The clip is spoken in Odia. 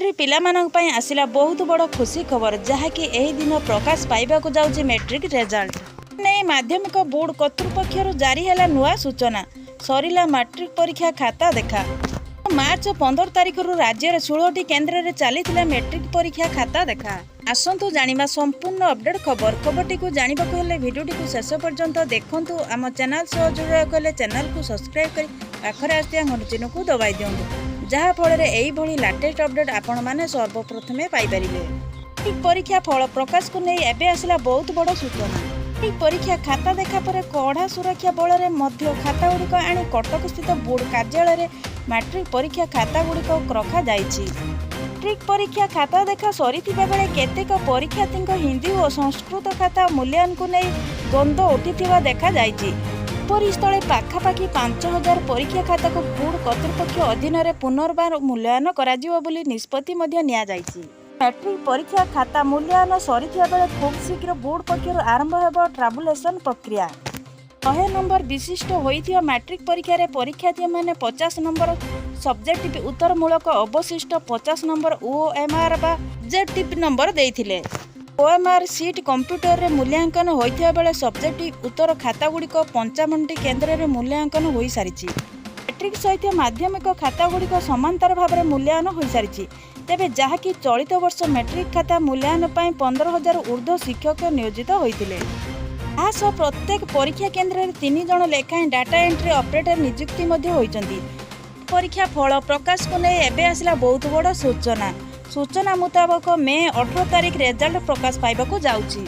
ପିଲାମାନଙ୍କ ପାଇଁ ଆସିଲା ବହୁତ ବଡ଼ ଖୁସି ଖବର, ଯାହାକି ଏହି ଦିନ ପ୍ରକାଶ ପାଇବାକୁ ଯାଉଛି ମେଟ୍ରିକ୍ ରେଜଲ୍ଟ ନେଇ ମାଧ୍ୟମିକ ବୋର୍ଡ କର୍ତ୍ତୃପକ୍ଷରୁ ଜାରି ହେଲା ନୂଆ ସୂଚନା। ସରିଲା ମାଟ୍ରିକ ପରୀକ୍ଷା ଖାତା ଦେଖା। ମାର୍ଚ୍ଚ 15 ତାରିଖରୁ ରାଜ୍ୟରେ 16ଟି କେନ୍ଦ୍ରରେ ଚାଲିଥିଲା ମେଟ୍ରିକ ପରୀକ୍ଷା ଖାତା ଦେଖା। ଆସନ୍ତୁ ଜାଣିବା ସମ୍ପୂର୍ଣ୍ଣ ଅପଡେଟ୍ ଖବର। ଖବରଟିକୁ ଜାଣିବାକୁ ହେଲେ ଭିଡ଼ିଓଟିକୁ ଶେଷ ପର୍ଯ୍ୟନ୍ତ ଦେଖନ୍ତୁ। ଆମ ଚ୍ୟାନେଲ ସହ ଯୋଡ଼ିବାକୁ ହେଲେ ଚ୍ୟାନେଲକୁ ସବସ୍କ୍ରାଇବ୍ କରି ପାଖରେ ଆସୁଥିବା ଘଣ୍ଟ ଚିହ୍ନକୁ ଦବାଇ ଦିଅନ୍ତୁ, ଯାହାଫଳରେ ଏଇଭଳି ଲାଟେଷ୍ଟ ଅପଡେଟ୍ ଆପଣମାନେ ସର୍ବପ୍ରଥମେ ପାଇପାରିବେ। ମେଟ୍ରିକ ପରୀକ୍ଷା ଫଳ ପ୍ରକାଶକୁ ନେଇ ଏବେ ଆସିଲା ବହୁତ ବଡ଼ ସୂଚନା। ମେଟ୍ରିକ ପରୀକ୍ଷା ଖାତା ଦେଖା ପରେ କଡ଼ା ସୁରକ୍ଷା ବଳରେ ମଧ୍ୟ ଖାତାଗୁଡ଼ିକ ଆଣି କଟକସ୍ଥିତ ବୋର୍ଡ କାର୍ଯ୍ୟାଳୟରେ ମାଟ୍ରିକ ପରୀକ୍ଷା ଖାତାଗୁଡ଼ିକ ରଖାଯାଇଛି। ମାଟ୍ରିକ ପରୀକ୍ଷା ଖାତା ଦେଖା ସରିଥିବା ବେଳେ କେତେକ ପରୀକ୍ଷାର୍ଥୀଙ୍କ ହିନ୍ଦୀ ଓ ସଂସ୍କୃତ ଖାତା ମୂଲ୍ୟାୟନକୁ ନେଇ ଦ୍ୱନ୍ଦ୍ୱ ଉଠିଥିବା ଦେଖାଯାଇଛି। ଏପରି ସ୍ଥଳେ ପାଖାପାଖି 5000 ପରୀକ୍ଷା ଖାତାକୁ ବୋର୍ଡ କର୍ତ୍ତୃପକ୍ଷ ଅଧୀନରେ ପୁନର୍ବାର ମୂଲ୍ୟାୟନ କରାଯିବ ବୋଲି ନିଷ୍ପତ୍ତି ମଧ୍ୟ ନିଆଯାଇଛି। ମାଟ୍ରିକ ପରୀକ୍ଷା ଖାତା ମୂଲ୍ୟାୟନ ସରିଥିବା ବେଳେ ଖୁବ୍ ଶୀଘ୍ର ବୋର୍ଡ ପକ୍ଷରୁ ଆରମ୍ଭ ହେବ ଟାବୁଲେସନ ପ୍ରକ୍ରିୟା। 100 ନମ୍ବର ବିଶିଷ୍ଟ ହୋଇଥିବା ମାଟ୍ରିକ ପରୀକ୍ଷାରେ ପରୀକ୍ଷାର୍ଥୀମାନେ 50 ନମ୍ବର ସବଜେକ୍ଟିଭ ଉତ୍ତରମୂଳକ, ଅବଶିଷ୍ଟ 50 ନମ୍ବର ଓଏମ୍ଆର୍ ବା ଅବଜେକ୍ଟିଭ ନମ୍ବର ଦେଇଥିଲେ। ଓଏମ୍ଆର୍ ସିଟ୍ କମ୍ପ୍ୟୁଟରରେ ମୂଲ୍ୟାଙ୍କନ ହୋଇଥିବା ବେଳେ ସବଜେକ୍ଟିଭ ଉତ୍ତର ଖାତାଗୁଡ଼ିକ 55ଟି କେନ୍ଦ୍ରରେ ମୂଲ୍ୟାଙ୍କନ ହୋଇସାରିଛି। ମାଟ୍ରିକ ସହିତ ମାଧ୍ୟମିକ ଖାତାଗୁଡ଼ିକ ସମାନ୍ତର ଭାବରେ ମୂଲ୍ୟାୟନ ହୋଇସାରିଛି। ତେବେ ଯାହାକି ଚଳିତ ବର୍ଷ ମେଟ୍ରିକ ଖାତା ମୂଲ୍ୟାୟନ ପାଇଁ 15,000 ଉର୍ଦ୍ଧ୍ୱ ଶିକ୍ଷକ ନିୟୋଜିତ ହୋଇଥିଲେ। ଏହା ସହ ପ୍ରତ୍ୟେକ ପରୀକ୍ଷା କେନ୍ଦ୍ରରେ ତିନି ଜଣ ଲେଖାଏଁ ଡାଟା ଏଣ୍ଟ୍ରି ଅପରେଟର ନିଯୁକ୍ତି ମଧ୍ୟ ହୋଇଛନ୍ତି। ପରୀକ୍ଷା ଫଳ ପ୍ରକାଶକୁ ନେଇ ଏବେ ଆସିଲା ବହୁତ ବଡ଼ ସୂଚନା। ସୂଚନା ମୁତାବକ, ମେ 18 ତାରିଖ ରେଜଲ୍ଟ ପ୍ରକାଶ ପାଇବାକୁ ଯାଉଛି।